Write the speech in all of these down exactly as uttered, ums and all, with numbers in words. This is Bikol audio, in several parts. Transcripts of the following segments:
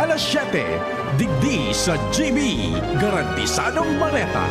Alas siyete, digdi sa G B, garantisadong bareta.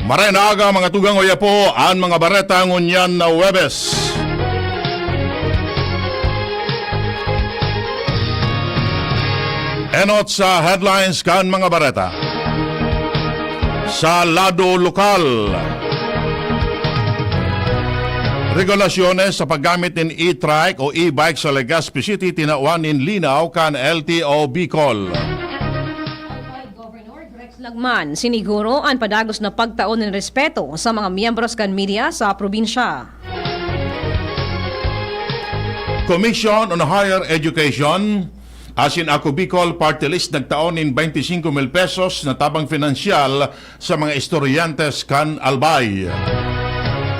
Maray na aga, mga tugang, oya po an mga bareta ngunyan na Huwebes. Enot sa headlines kan mga bareta. Sa lado lokal, regulasyones sa paggamit nin e-trike o e-bike sa Legazpi City tinawan nin linaw kan L T O Bicol. Albay Governor Rex Lagman, siniguro an padagos na pagtao nin respeto sa mga miyembros kan media sa probinsya. Commission on Higher Education asin Ako Bicol Party List nagtao nin twenty-five mil pesos na tabang pinansyal sa mga estudyante kan Albay.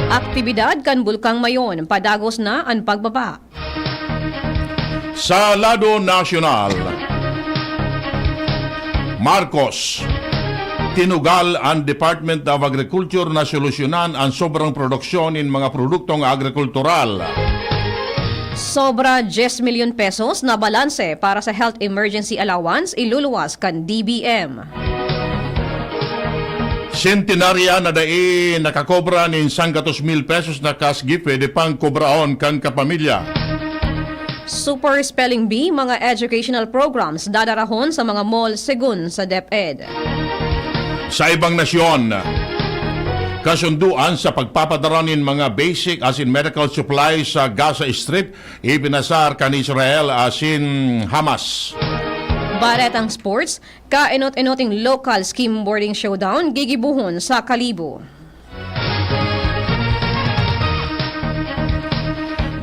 Aktibidad kan Bulkang Mayon, padagos na an pagbaba. Sa lado nasyonal, Marcos, tinugal an Department of Agriculture na solusyonan an sobrang produksyon nin mga produktong agrikultural. Sobra diyes milyon pesos na balanse para sa health emergency allowance iluluwas kan D B M. Sentenarya na dai nakakobra nin sanggatos mil pesos na cash gift pwede pang kobraon kan kapamilya. Super Spelling Bee, mga educational programs dadarahon sa mga mall segun sa DepEd. Sa ibang nasyon, kasunduan sa pagpapadara nin mga basic asin medical supplies sa Gaza Strip ipinasar kan Israel asin Hamas. Baretang sports, kaenot-enoting local skimboarding showdown gigibohon sa Kalibo.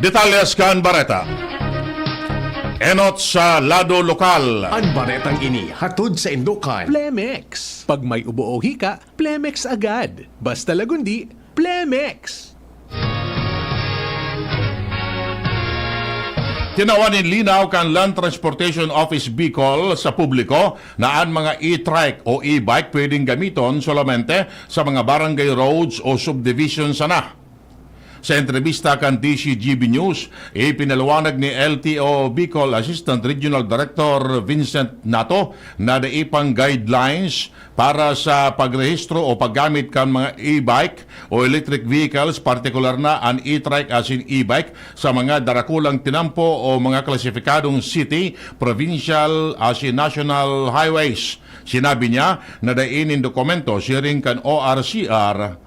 Detalles kan bareta. Enot sa lado lokal. An baretang ini hatod saindo kan Plemex. Pag may ubo o hika, Plemex agad. Basta Lagundi, Plemex! Tinawan nin linaw kan Land Transportation Office Bicol sa publiko na an mga e-trike o e-bike pwedeng gamiton solamente sa mga barangay roads o subdivision sana. Sa entrebista kan D C G B News, ipinaliwanag ni L T O Bicol Assistant Regional Director Vincent Nato na dai pang guidelines para sa pagrehistro o paggamit kan mga e-bike o electric vehicles, partikular na an e-trike asin e-bike, sa mga darakulang tinampo o mga klasifikadong city, provincial asin national highways. Sinabi niya na dai nin dokumento siring kan O R C R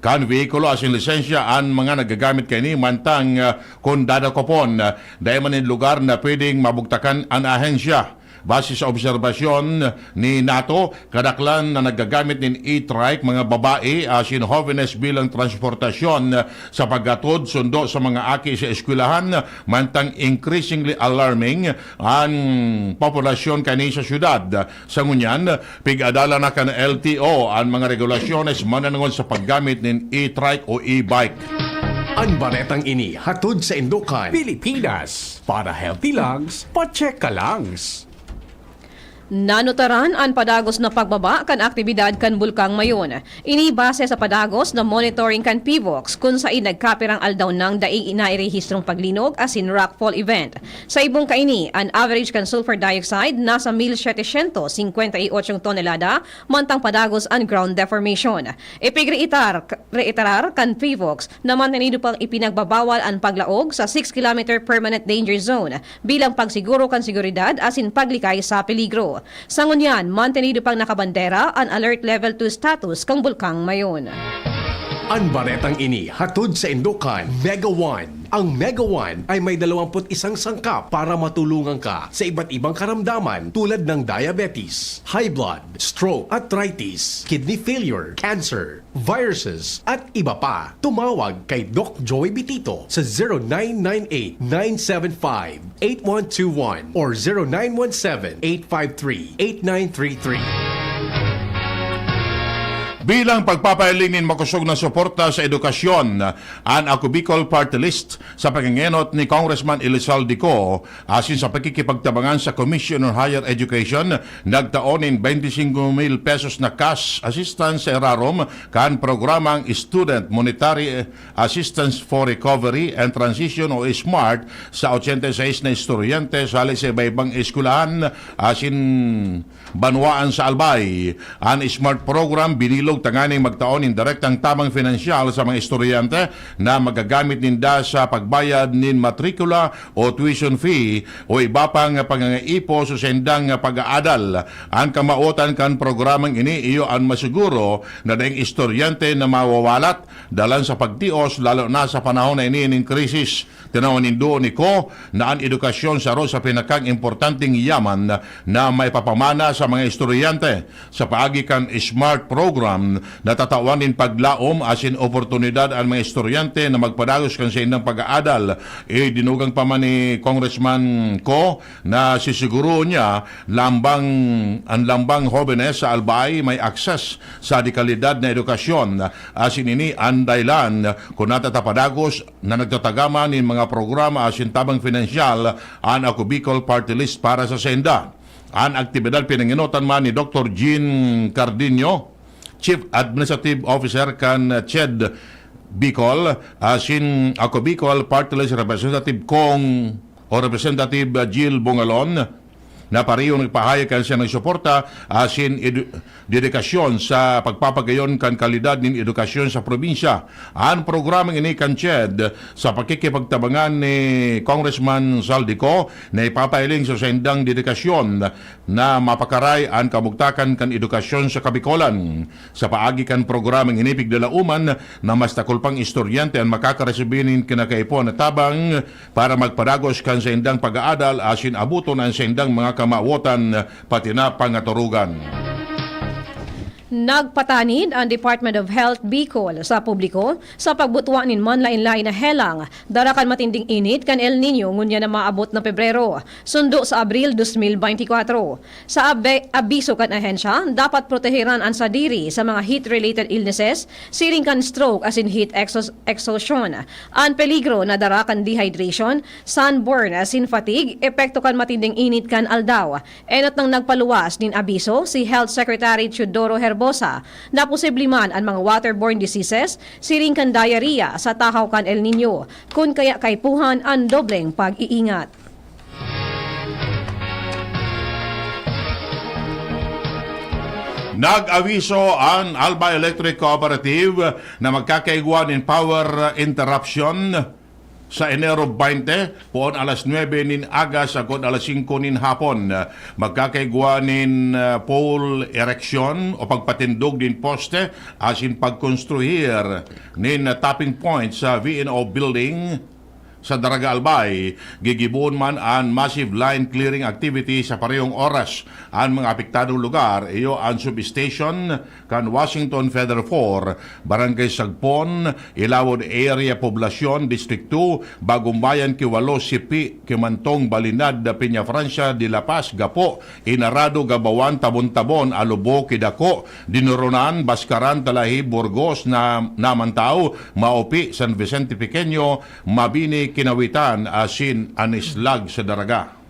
kan vehikulo asin lisensya an mga naggagamit kaini, mantang, ah, kun dadakopon, ah, dai man nin lugar na pwedeng mabugtakan an ahensya. Base sa obserbasyon ni Nato, kadaklan na naggagamit nin e-trike, mga babae asin hobenes bilang transportasyon sa paghatod sundo sa mga aki sa eskwelahan, mantang increasingly alarming an populasyon kani sa syudad. Sa ngunyan, pig-adalan na kan L T O an mga regulasyones mananangod sa paggamit nin e-trike o e-bike. An baretang ini hatod saindo kan Pilipinas, para healthy lungs, pa-check ka langs. Nanutaran an padagos na pagbaba kan aktibidad kan Bulkang Mayon. Ini base sa padagos na monitoring kan PHIVOLCS, kun sain nagkapirang aldaw nang dai nairehistrong paglinog asin rockfall event. Sa ibong kaini, an average kan sulfur dioxide nasa mil setecientos cincuenta y ocho tonelada, mantang padagos an ground deformation. Ipigreiterar, reiterar kan PHIVOLCS na mantenido pang ipinagbabawal an paglaog sa six kilometer permanent danger zone bilang pagsiguro kan seguridad asin paglikay sa peligro. Sa ngunyan, mantenido pang nakabandera an Alert Level two status kan Bulkang Mayon. An baretang ini hatod saindo kan Mega One, Ang Mega One ay may dalawampu't isang sangkap para matulungan ka sa iba't ibang karamdaman tulad ng diabetes, high blood, stroke, arthritis, kidney failure, cancer, viruses, at iba pa. Tumawag kay Doc Joey Bitito sa zero nine nine eight, nine seven five, eight one two one or zero nine one seven, eight five three, eight nine three three. Bilang pagpapahiling nin makosog na suporta sa edukasyon, an Ako Bicol Party List, sa pakingenot ni Congressman Elizalde Co, asin sa pakikipagtabangan sa Commission on Higher Education, nagtao nin twenty-five mil pesos na cash assistance sa irarom kan programang Student Monetary Assistance for Recovery and Transition o SMART sa ochenta y seis na estudyante sali sa iba-ibang eskwelahan asin banwaan sa Albay. An SMART program binilog tanganing magtao nin direktang tabang finansyal sa mga estudyante na magagamit ninda sa pagbayad nin matrikula o tuition fee o iba pang pangangaipo sa saindang pag-aadal. An kamawotan kan programang ini iyo an masiguro na daing estudyante na mawawalat dalan sa pagtios, lalo na sa panahon na ini nin krisis. Tinawan nindo ni Co na an edukasyon saro sa pinakang importanteng yaman na maipapamana sa mga estudyante. Sa paagi kan SMART program, natatawan nin paglaom asin oportunidad an mga estudyante na magpadagos kan saindang pag-aadal. Idinugang pa man ni Congressman Co na sisiguroon niya lambang, an lambang hobenes sa Albay may access sa dekalidad na edukasyon. Asin ini an dahilan kun natatapadagos na nagtatagama nin mga programa asin tabang finansyal an Ako Bicol Party List para sa sainda. An aktibidad pinangenotan man ni Doktor Jean Cardinho, Chief Administrative Officer kan CHED Bicol, asin Ako Bicol Party List Representative Cong o Representative Jill Bongalon, na pareho nagpahayag kan siya nagsuporta asin edu-, dedikasyon sa pagpapagayon kan kalidad nin edukasyon sa probinsya. An programang ini kan CHED sa pakikipagtabangan ni Congressman Zaldy Co na ipapahiling sa saindang dedikasyon na mapakaray an kamugtakan kan edukasyon sa Kabikolan. Sa paagi kan programang ini, pigdalaoman na mas dakul pang estudyante an makakaresibi nin kinakaipuhan na tabang para magpadagos kan saindang pag-aadal asin abuton an saindang mga kamawotan pati na pangaturugan. Nagpatanid ang Department of Health Bicol sa publiko sa pagbutwa nin manlaen-laen na helang dara kan matinding init kan El Niño ngunyan na maabot na Pebrero, sundo sa Abril dos mil beintikwatro. Sa abe-, abiso kan ahensya, dapat proteheran an sadiri sa mga heat-related illnesses, siring kan stroke asin heat exhaus-, exhaustion. An peligro na dara kan dehydration, sunburn asin fatigue, epekto kan matinding init kan aldaw. Enot nang nagpaluwas nin abiso si Health Secretary Teodoro Herbosa na posible man an mga waterborne diseases, siring kan diarrhea sa tahaw kan El Niño, kun kaya kaipuhan an dobleng pag-iingat. Nag-awiso an Alba Electric Cooperative na magkakaigwa nin power interruption sa Enero baynte, poon alas nuebe nin aga sagkod alas singko nin hapon. Magkakaigwa nin, ah, pole erection o pagpatindog nin poste asin pagkonstruir nin tapping point sa V N O building sa Daraga Albay. Gigibohon man an massive line clearing activity sa parehong oras. An mga apektadong lugar, iyo an substation kan Washington Feather four, Barangay Sagpon, Ilawod Area Poblacion, District two, Bagong Bayan, Kiwalo, Sipi, Kimantong, Balinad, Peñafrancia de la Paz, Gapo, Inarado, Gabawan, Tabon-Tabon, Alubo, Kidako, Dinoronan, Bascaran, Talahi, Burgos, na, Namantaw, Maopi, San Vicente Pequeño, Mabini, Kinawitan, asin an Islag sa Daraga.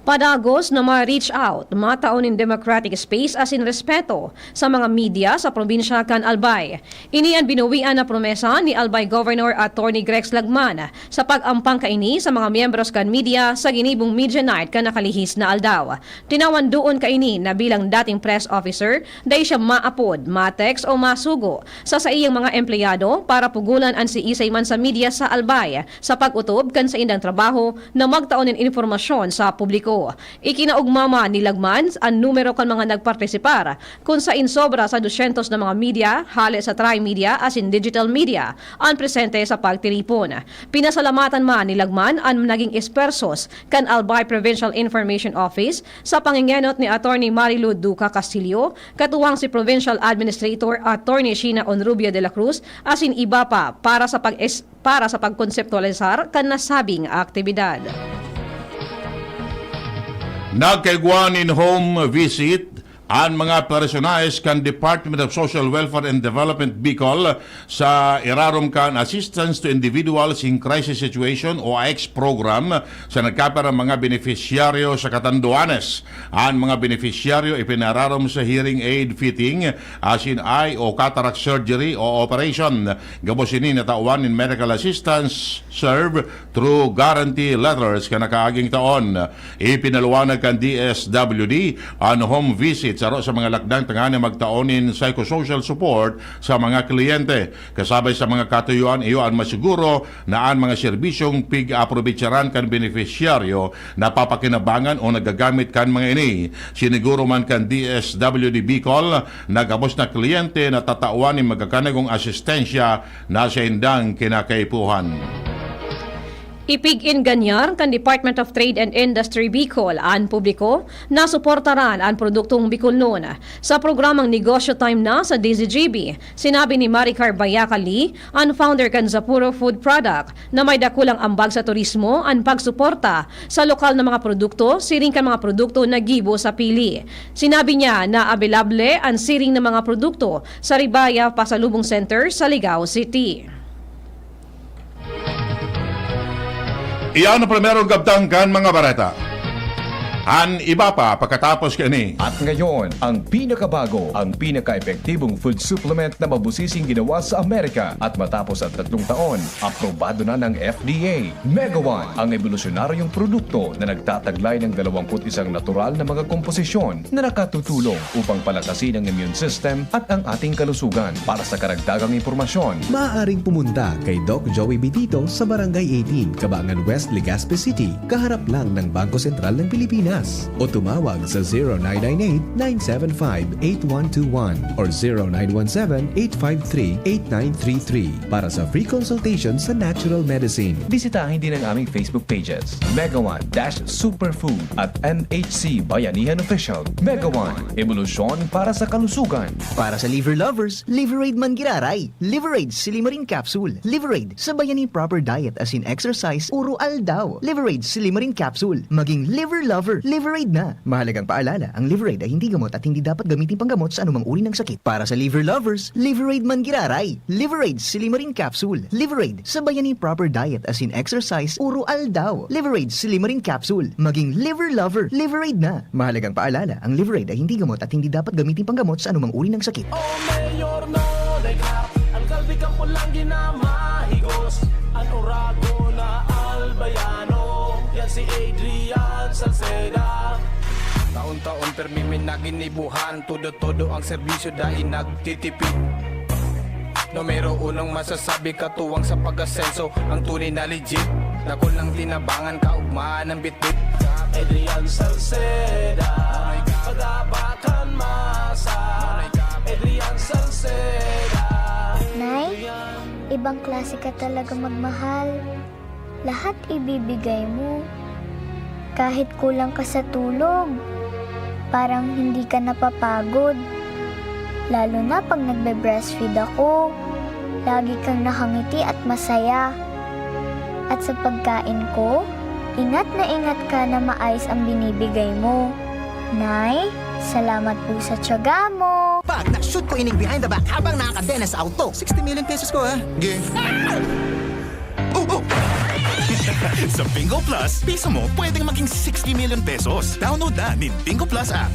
Padagos na ma-reach out, matao nin democratic space asin respeto sa mga media sa probinsya kan Albay. Ini an binuwian na promesa ni Albay Governor Attorney Grex Lagman sa pag-ampang kaini sa mga miyembros kan media sa ginibong Media Night kan nakalihis na aldaw. Tinawan doon kaini na bilang dating press officer, dai siya maapod, ma-text o masugo sa saiyang mga empleyado para pugolan an siisay man sa media sa Albay sa pag-otob kan saindang trabaho na magtao nin impormasyon sa publiko. Ikinaugma man ni Lagman an numero kan mga nagpartisipar, kun sain sobra sa dusyentos na mga media, hale sa trimedia asin digital media, an presente sa pagtiripon. Pinasalamatan man ni Lagman an naging espuwersos kan Albay Provincial Information Office sa pangengenot ni Attorney Marilu Duca Castillo, katuwang si Provincial Administrator Attorney Sheena Onrubia de la Cruz, asin iba pa para sa pag-es-, para sa pagkonseptualisar kan nasabing aktibidad. Nagkaigwa nin home visit an mga personahes kan Department of Social Welfare and Development Bicol sa irarom kan Assistance to Individuals in Crisis Situation o AICS program sa nagkapirang mga benepisyaryo sa Catanduanes. An mga benepisyaryo ipinararom sa hearing aid fitting, asin eye o cataract surgery o operation. Gabos ini natawan nin medical assistance serve through guarantee letters kan nakaaging taon. Ipinaluwanag kan D S W D an home visit saro sa mga lakdang tanganing magtao nin psychosocial support sa mga kliyente. Kasabay sa mga katuyoan, iyo an masiguro na an mga serbisyong pig-aaprovechar kan benepisyaryo napapakinabangan o nagagamit kan mga ini. Siniguro man kan D S W D Bicol na gabos na kliyente na tatawan nin magkakanagong asistensya na saindang kinakaipuhan. Ipig-inganyar kan Department of Trade and Industry Bicol an publiko na suportaran an produktong Bicolnon. Sa programang Negosyo Time na sa D Z G B, sinabi ni Maricar Bayaca Lee, an founder kan Zapuro Food Product, na may dakulang ambag sa turismo an pagsuporta sa lokal na mga produkto siring kan mga produkto na gibo sa pili. Sinabi niya na abelable an siring na mga produkto sa Ribaya Pasalubong Center sa Ligao City. Iyan ang primerong kabtang kan mga bareta. An iba pa pagkatapos kaini. At ngayon, ang pinakabago, ang pinaka-epektibong food supplement na mabusising ginawa sa Amerika. At matapos ang tatlong taon, aprobado na ng F D A. Mega One, ang ebolusyonaryong produkto na nagtataglay ng dalawampu't isang natural na mga komposisyon na nakatutulong upang palakasin ang immune system at ang ating kalusugan. Para sa karagdagang impormasyon, maaaring pumunta kay Doc Joey Bitito sa Barangay eighteen, Cabangan West, Legazpi City, kaharap lang ng Bangko Sentral ng Pilipinas. O tumawag sa zero nine nine eight, nine seven five, eight one two one or zero nine one seven, eight five three, eight nine three three para sa free consultation sa natural medicine. Bisitahin din ang aming Facebook pages, Mega One dash Superfood at M H C Bayanihan Official. Mega One, ebolusyon para sa kalusugan. Para sa liver lovers, Liverade man giraray. Liverade Silimarin Capsule. Liverade sa bayani proper diet asin exercise uro aldaw. Liverade Silimarin Capsule. Maging liver lover, Liverade na. Mahalagang paalala, ang Liverade ay hindi gamot at hindi dapat gamitin panggamot sa anumang uri ng sakit. Para sa liver lovers, Liverade man giraray. Liverade Silimarin Capsule. Liverade sa bayani proper diet asin exercise uro aldaw. Liverade Silimarin Capsule. Maging liver lover, Liverade na. Mahalagang paalala, ang Liverade ay hindi gamot at hindi dapat gamitin panggamot sa anumang uri ng sakit. O Mayor Nonoy Cap, alkalde kan Pulangi na mahigos, an oragon na Albayano, yan si Adrian Salceda. Taon-taon permi mi naginibuhan, todo-todo ang serbisyo dai nagtitipid. Numero unong masasabi katuwang sa pag-asenso, ang tunay na legit. Dakul nang tinabangan, kaugmaan ng bitbit. Adrian Salceda, pag-abakan masa. Adrian Salceda. Nay, ibang klase ka talaga magmahal. Lahat ibibigay mo. Kahit kulang ka sa tulog, parang hindi ka napapagod. Lalo na pag nagbe-breastfeed ako, lagi kang nakangiti at masaya. At sa pagkain ko, ingat na ingat ka na maayos ang binibigay mo. Nay, salamat po sa tiyaga mo. Pag na-shoot ko ining behind the back habang nakakadena sa auto. Sixty million pesos ko, ha? Ge. Oh, oh! Sa Bingo Plus, piso mo pwedeng maging sixty million pesos. Download na nin Bingo Plus app.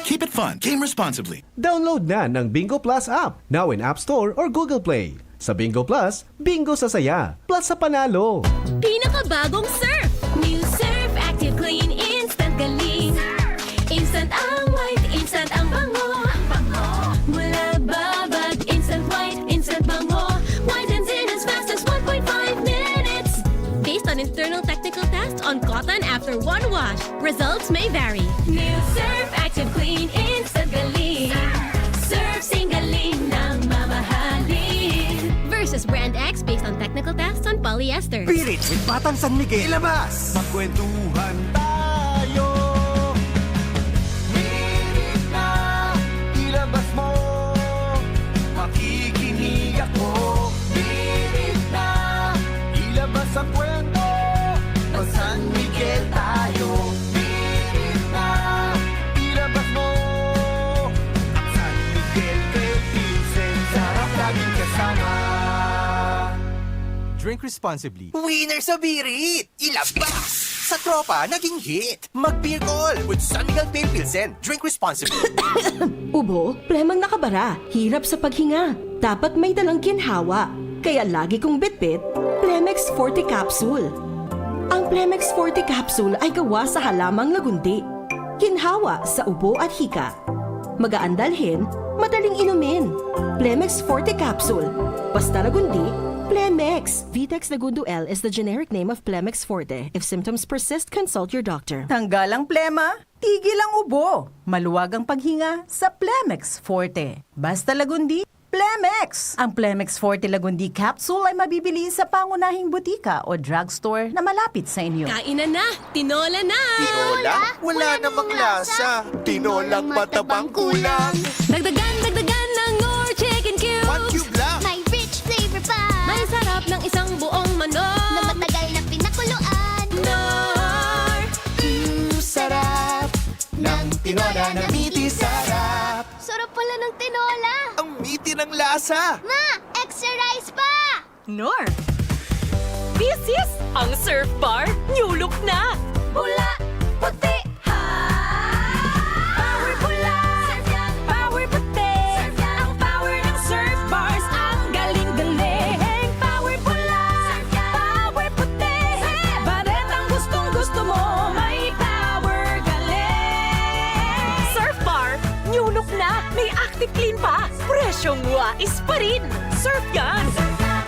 Keep it fun. Game responsibly. Download na ng Bingo Plus app, now in App Store or Google Play. Sa Bingo Plus, bingo sa saya, plus sa panalo. Pinakabagong Surf! New Surf Active Clean, instant galing. Instant ang white, instant ang bango. Mula babad, instant white, instant bango. Whitens in as fast as one point five minutes. Based on internal technical tests on cotton after After one wash, results may vary. New Surf Active Clean Instant Galing. Surf sing galing ng mamahalin. Versus Brand X based on technical tests on polyester. Pirit with Batang San Miguel. Ilabas! Magkwentuhan tayo. Pirit na, ilabas mo. Makikinig ako. Pirit na, ilabas ang kwento. Mag San Miguel tayo. Pirit na, ilabas mo. Ang San Miguel Pale Pilsen, sarap laging kasama. Drink responsibly. Winner sa birit! Ilabas! Sa tropa, naging hit! Mag-beer call with San Miguel Pale Pilsen. Drink responsibly. Ubo, plemang nakabara, hirap sa paghinga. Dapat may dalang ginhawa. Kaya lagi kong bitbit, Plemex Forte Capsule. Ang Plemex Forte Capsule ay gawa sa halamang lagundi. Ginhawa sa ubo at hika. Magaan dalhin, madaling inumin. Plemex Forte Capsule. Basta lagundi, Plemex. Vitex Lagundo L is the generic name of Plemex Forte. If symptoms persist, consult your doctor. Tanggal ang plema, tigil ang ubo. Maluwag ang paghinga sa Plemex Forte. Basta lagundi, Plemex! Ang Plemex Forte Lagundi Capsule ay mabibili sa pangunahing butika o drugstore na malapit sa inyo. Kainan na! Tinola na! Tinola? Wala namang lasa. Tinolang matabang kulang. Dagdagan, dagdagan ng Knorr Chicken Cubes. One cube lang. May rich flavor pa. May sarap ng isang buong manok. Na matagal na pinakuluan. Knorr! Mm, sarap ng tinola na miti sarap. Sarap pala ng tinola. Ang miti ng lasa. Ma, extra rice pa! Knorr. This is ang Surf Bar New Look na! Pula, puti, ha! Power pula, surf yan, power puti. Surf yan, ang power ng Surf Bars, ang galing-galing. Power pula, surf yan, power puti. Surf yan, baretang gustong-gusto mo, may power galing. Surf Bar New Look na! May Active Clean pa! Presyong wais pa rin! Surf yan!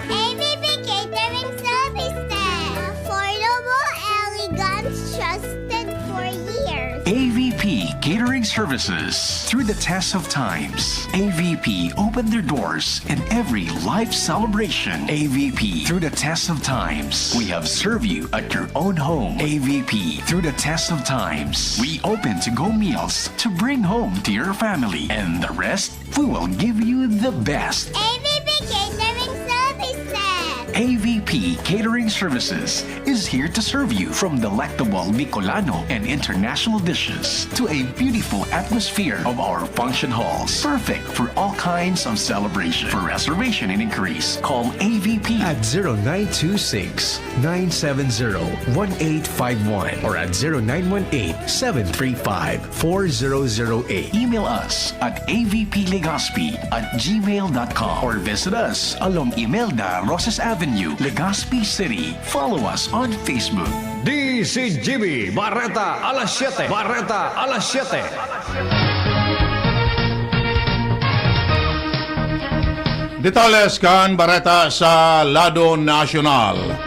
A V P Catering Services. Affordable, elegant, trusted for years. A V P Catering Services. Through the test of times, A V P opened their doors in every life celebration. A V P, through the test of times, we have served you at your own home. A V P, through the test of times, we open to-go meals to bring home to your family. And the rest, we will give you the best. A V P Catering Services. A V P Catering Services is here to serve you from delectable Bicolano and international dishes to a beautiful atmosphere of our function halls, perfect for all kinds of celebration. For reservation and inquiries, call A V P at zero nine two six, nine seven zero, one eight five one or at zero nine one eight, seven three five, four zero zero eight. Email us at A V P Legazpi at gmail dot com or visit us along Imelda Roses Avenue, Legazpi City. Follow us on Facebook. D C G B, Bareta alas siyete. Bareta alas siyete. Detalles kan bareta sa lado nasyonal.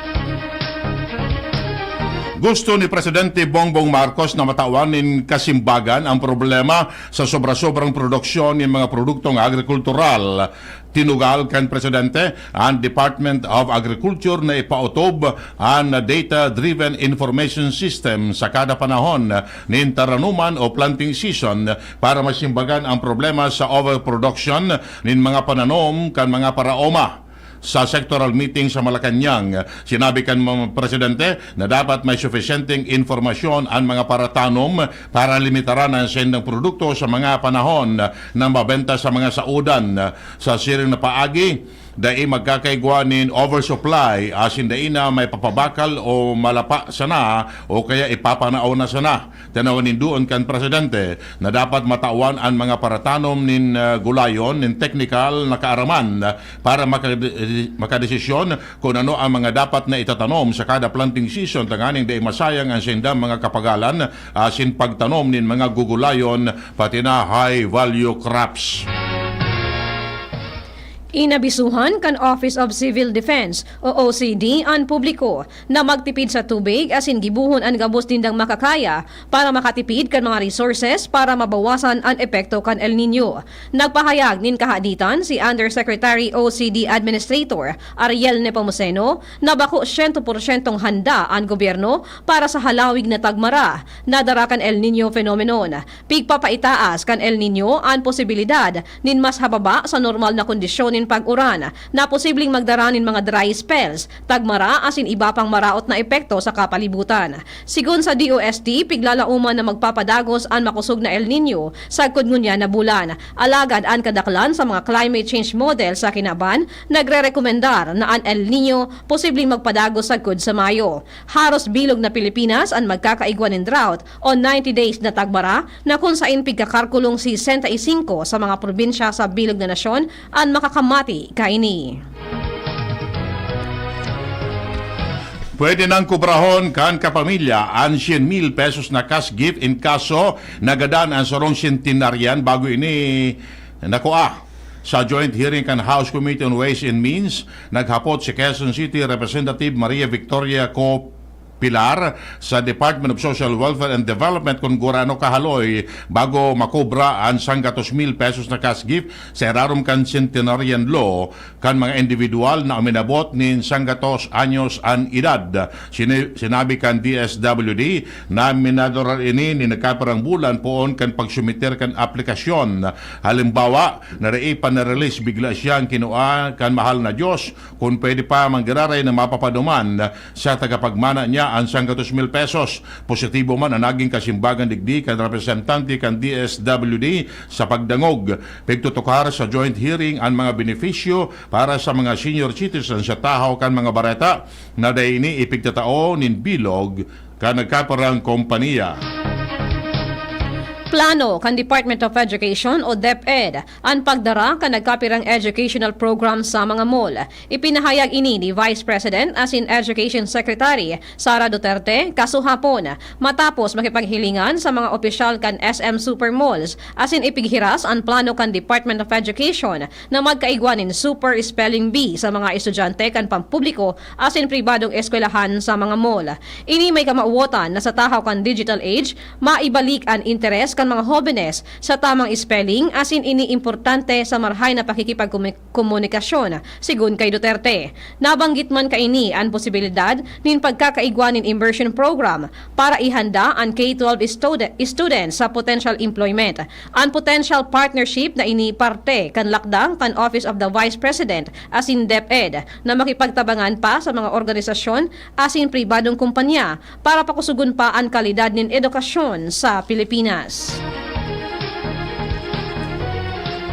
Gusto ni Presidente Bongbong Marcos na matawan nin kasimbagan ang problema sa sobra-sobrang produksyon nin mga produktong agrikultural. Tinugal kan Presidente an Department of Agriculture na ipautob an data-driven information system sa kada panahon nin taranuman o planting season para masimbagan ang problema sa overproduction nin mga pananom kan mga paraoma. Sa sectoral meeting sa Malacañang, sinabi kan mga presidente na dapat may sufisyenteng impormasyon an mga paratanom para limitaran an saindang produkto sa mga panahon na mabenta sa mga saodan. Sa siring na paagi, dai magkakaigwa nin oversupply asin dai na may papabakal o malapa sana o kaya ipapanaw na sana. Tanawan nindoon kan presidente na dapat matawan an mga paratanom nin, ah, gulayon nin teknikal na kaaraman para makade-, makadesisyon kun ano ang mga dapat na itatanom sa kada planting season tanganing dai masayang an saindang mga kapagalan asin pagtanom nin mga gugulayon pati na high value crops. Inabisuhan kan Office of Civil Defense o O C D an publiko na magtipid sa tubig asin gibohon an gabos nindang makakaya para makatipid kan mga resources para mabawasan an epekto kan El Niño. Nagpahayag nin kahaditan si Undersecretary O C D Administrator Ariel Nepomuceno na bako siyento porsyentong handa an gobyerno para sa halawig na tagmara na dara kan El Niño phenomenon. Pigpapaitaas kan El Niño an posibilidad nin mas hababa sa normal na kondisyon nin pag-uran na posibleng magdara nin mga dry spells, tagmara asin iba pang maraot na epekto sa kapalibutan. Sigon sa D O S T, piglalaoman na magpapadagos an makosog na El Niño sagkod ngunyan na bulan. Alagad an kadaklan sa mga climate change model sa kinaban nagrerekomendar na an El Niño posibleng magpadagos sagkod sa Mayo. Haros bilog na Pilipinas an magkakaigwa nin drought o ninety days na tagmara, na kun saen pigkakarkulong sesenta y singko sa mga probinsya sa bilog na nasyon an makakamati kaini. Pwede nang kubrahon kan kapamilya an syen mil pesos na cash gift in kaso nagadan an sarong centenarian bago ini nakua. Sa joint hearing kan House Committee on Ways and Means, naghapot si Quezon City Representative Maria Victoria Co. Pilar sa Department of Social Welfare and Development kun gurano kahaloy bago makobra an sanggatos mil pesos na cash gift sa irarom kan centenarian law kan mga individual na uminabot nin sanggatos anyos an edad. Sini-, sinabi kan D S W D na minadurar ini nin nagkapirang bulan poon kan pagsumiter kan aplikasyon. Halimbawa, na dai pa na-release, bigla siyang kinua kan mahal na Diyos, kun pwede pa manggiraray na mapapaduman sa tagapagmana niya an sanggatos mil pesos. Positibo man an naging kasimbagan digdi kan representante kan D S W D sa pagdangog. Pigtutukar sa joint hearing an mga benepisyo para sa mga senior citizen sa tahaw kan mga bareta na dai ini ipigtatao nin bilog kan nagkaparang kompanya. Plano kan Department of Education o DepEd an pagdara kan nagkapirang educational program sa mga mall. Ipinahayag ini ni Vice President asin Education Secretary Sara Duterte kasuhapon, matapos makipaghilingan sa mga opisyal kan S M Supermalls asin ipighiras an plano kan Department of Education na magkaigwa nin Super Spelling Bee sa mga estudyante kan pampubliko asin pribadong eskwelahan sa mga mall. Ini may kamawotan na sa tahaw kan digital age, maibalik an interes kan mga hobenes sa tamang spelling asin ini importante sa marhay na pakikipagkomunikasyon, sigon kay Duterte. Nabanggit man kaini an posibilidad nin pagkakaigwa nin immersion program para ihanda an K twelve studen-, students sa potential employment. An potential partnership na ini parte kan lakdang kan Office of the Vice President asin DepEd na makipagtabangan pa sa mga organisasyon asin pribadong kompanya para pakusugon pa an kalidad nin edukasyon sa Pilipinas.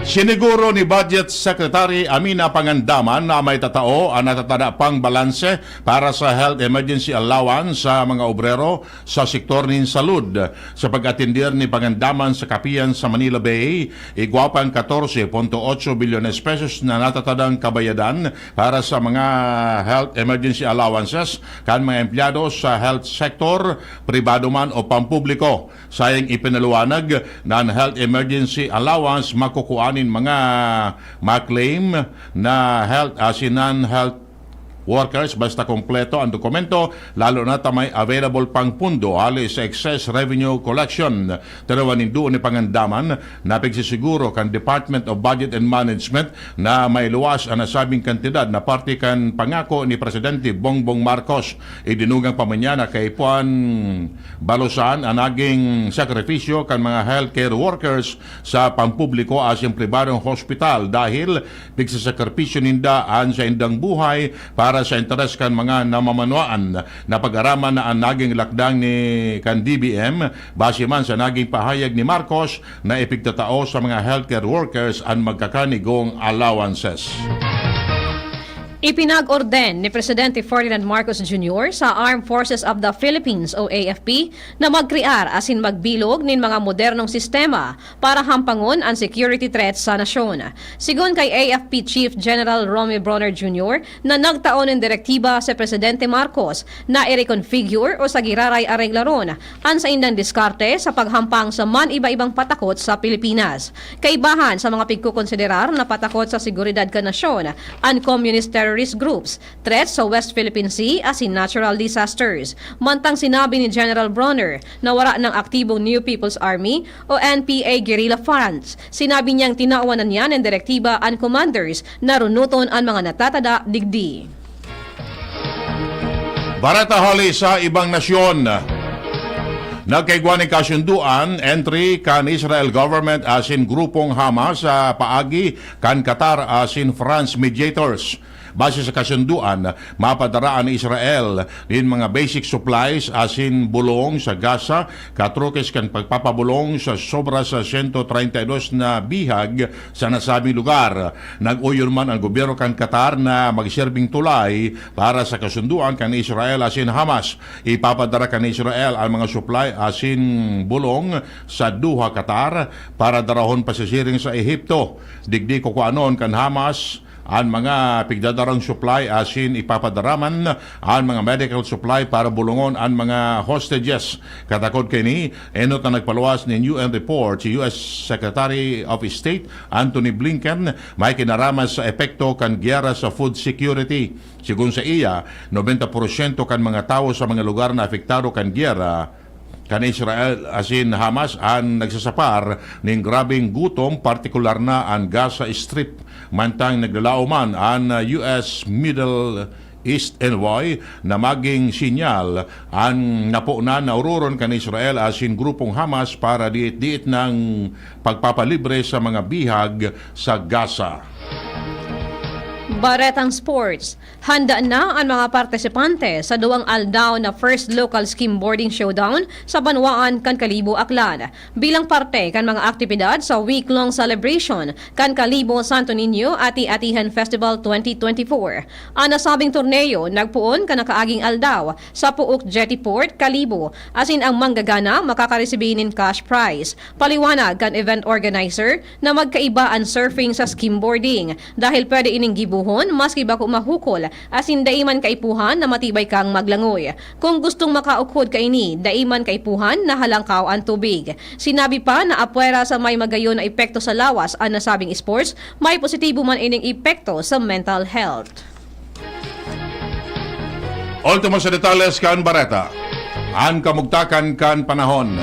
Siniguro ni Budget Secretary Amina Pangandaman na may tatao an natatada pang balanse para sa health emergency allowance sa mga obrero sa sektor nin salud. Sa pag-atender ni Pangandaman sa Kapian sa Manila Bay, igwa pang katorse punto otso bilyones pesos na natatadang kabayadan para sa mga health emergency allowances kan mga empleyado sa health sector, pribado man o pampubliko. Sayang ipinaliwanag na an health emergency allowance makukua nin mga ma-claim na health asin non-health workers basta kompleto an dokumento, lalo na ta may available pang pundo hali sa excess revenue collection. Tinawan nin duon ni Pangandaman na pigsisiguro kan Department of Budget and Management na mailuwas an nasabing kantidad na parte kan pangako ni Presidente Bongbong Marcos. Idinugang pa man niya na kaipuhan balusan an naging sakripisyo kan mga healthcare workers sa pampubliko asin pribadong hospital dahil pigsasakripisyo ninda an saindang buhay para sa interes kan mga namamanwaan. Napag-araman na an naging lakdang ni kan D B M, base man sa naging pahayag ni Marcos na ipigtatao sa mga healthcare workers an magkakanigong allowances. Ipinag-orden ni Presidente Ferdinand Marcos Junior sa Armed Forces of the Philippines o A F P na magkrear asin magbilog nin mga modernong sistema para hampangon an security threats sa nasyon. Sigon kay A F P Chief General Romy Bronner Junior na nagtao nin direktiba si Presidente Marcos na i-reconfigure o sa giraray areglaron an saindang diskarte sa paghampang sa man-iba-ibang patakot sa Pilipinas. Kaibahan sa mga pigkokonsiderar na patakot sa seguridad kan nasyon, an communist terrorist groups, threats sa West Philippine Sea asin natural disasters. Mantang sinabi ni General Bronner na wara nang aktibong New People's Army o N P A guerrilla fronts. Sinabi niyang tinawan na niya nin direktiba an commanders na runuton an mga natatada digdi. Bareta hali sa ibang nasyon. Nagkaigwa nin kasunduan entry kan Israel government asin grupong Hamas sa paagi kan Qatar asin France mediators. Base sa kasunduan, mapadara an Israel nin mga basic supplies asin bulong sa Gaza, katrokes kan pagpapabolong sa sobra sa sento treinta y dos na bihag sa nasabing lugar. Nag-oyon man an gobyerno kan Qatar na magserbing tulay para sa kasunduan kan Israel asin Hamas. Ipapadara kan Israel an mga supply asin bulong sa Doha, Qatar, para darahon pasisiring sa Ehipto. Digdi kukuanon kan Hamas an mga pigdadarang supply asin ipapadara man an mga medical supply para bulongon an mga hostages. Katakod kaini, enot na nagpaluwas nin U N report si U S Secretary of State Antony Blinken, may kinaraman sa epekto kan giyera sa food security. Sigon sa iya, nobenta porsyento kan mga tawo sa mga lugar na apektado kan giyera kan Israel asin Hamas an nagsasapar nin grabeng gutom, partikular na an Gaza Strip, mantang naglalaom man an U S Middle East Envoy na maging sinyal an naponan na ororon kan Israel asin grupong Hamas para diit-diit nang pagpapalibre sa mga bihag sa Gaza. Baretang Sports. Handa na an mga partisipante sa duwang aldaw na First Local Skimboarding Showdown sa banwaan kan Kalibo, Aklan, bilang parte kan mga aktibidad sa week-long celebration kan Kalibo Santo Niño Ati-Atihan Festival twenty twenty-four. An nasabing torneo nagpoon kan nakaaging aldaw sa Puok Jetty Port, Kalibo, asin ang manggagana makakaresibi nin cash prize. Paliwanag kan event organizer na magkaiba an surfing sa skimboarding, dahil pwede ining gibohon maski bako mahukol, asin dai man kaipuhan na matibay kang maglangoy. Kung gustong makaukhod kaini, dai man kaipuhan na halangkaw an tubig. Sinabi pa na apwera sa may magayon na epekto sa lawas an nasabing sports, may positibo man ining epekto sa mental health. Ultimo sa detalles kan bareta. An kamugtakan kan panahon.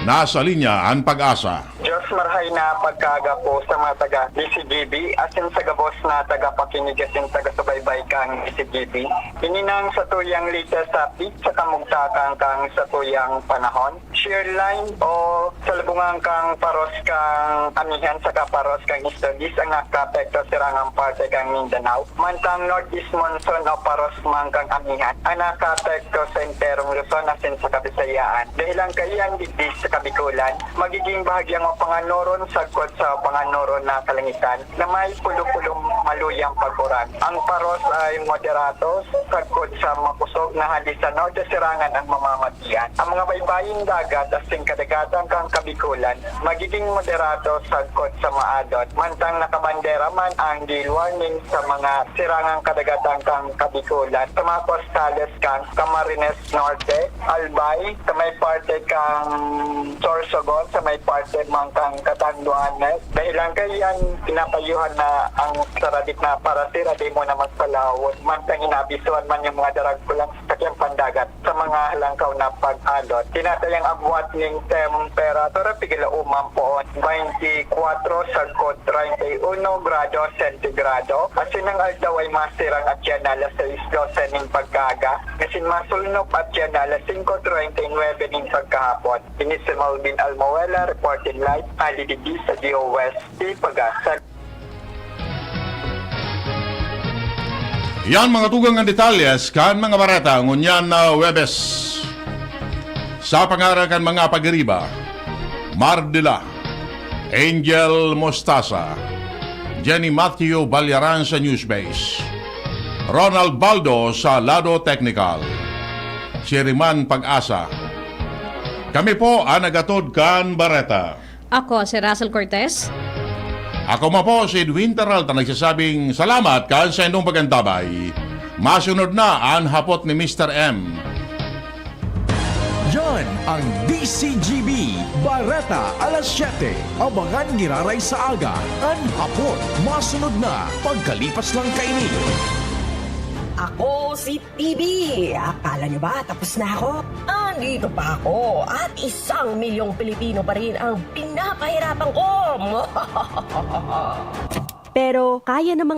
Nasa linya an pag-asa. Diyos, marhay na pagkaaga po sa mga taga D C G B, asin sa gabos na tagapakinig asin taga-subaybay kan D C G B. Ini nang satuyang latest update sa kamugtakan kan satuyang panahon. Shear line o salubungan kan paros kan amihan saka paros kan isla, dis ang nakaapekto sa sirangang parte kan Mindanao. Mantang northeast monsoon o paros man kan amihan ang nakaapekto sa enterong Luzon asin sa Kabisayaan. Dahelan kaiyan digdi sa Kabikolan, magiging bahagyang mapanganoron sagkod sa panganoro na kalangitan na may pulo-pulong maluyang pag-uran. Ang paros ay moderato sagkod sa makusog na hali sa norte sirangan ang mamamatian. Ang mga baybaying dagat asin kadagatan kan Kabikolan magiging moderato sagkod sa maadot, mantang nakabandera man ang gale warning sa mga sirangang kadagatan kan Kabikolan sa mga kostales kan Camarines Norte, Albay, sa may parte kan Sorsogon, sa may parte man kan Catanduanes. Dahelan kaiyan, pinapayuhan na ang saradit na parasira, di mo na magpalawon, mantang inaabisuhan man yung mga daragkulang sasakyang pandagat sa mga halangkaw na pag-alot. Tinatayang agwat ning temperatura, pigila uman poon, twenty-four sagkod treinta y uno grado sentigrado. Asin ang aldaw ay masirang atyan alas sais dose ning pagkaaga, asin masulnop atyan alas singko treinta y nuebe ning pagkahapon. Ini si Melvin Almoela, reporting live, ali digdi sa D O S T Pagasa. Yan mga tugang ang detalyes kan mga bareta ngunyan na Huwebes. Sa pangaran kan mga pagiriba, Mardila, Angel Mostasa, Jenny Matthew Balyaran sa Newsbase. Ronald Baldo sa lado teknikal. Si Riman Pag-asa. Kami po ang nagatod kan bareta. Ako si Russell Cortez. Ako man po si Edwin Peralta nagsasabing salamat kan sa indong pag-antabay. Masunod na ang hapot ni Mister M. Yan ang D C G B, Bareta alas siyete. Abangan giraray sa aga, an hapot, masunod na, pagkalipas lang kaini. Ako si T V. Akala nyo ba tapos na ako? Andito pa ako at isang milyong Pilipino pa rin ang pinapahirapan ko. Pero kaya namang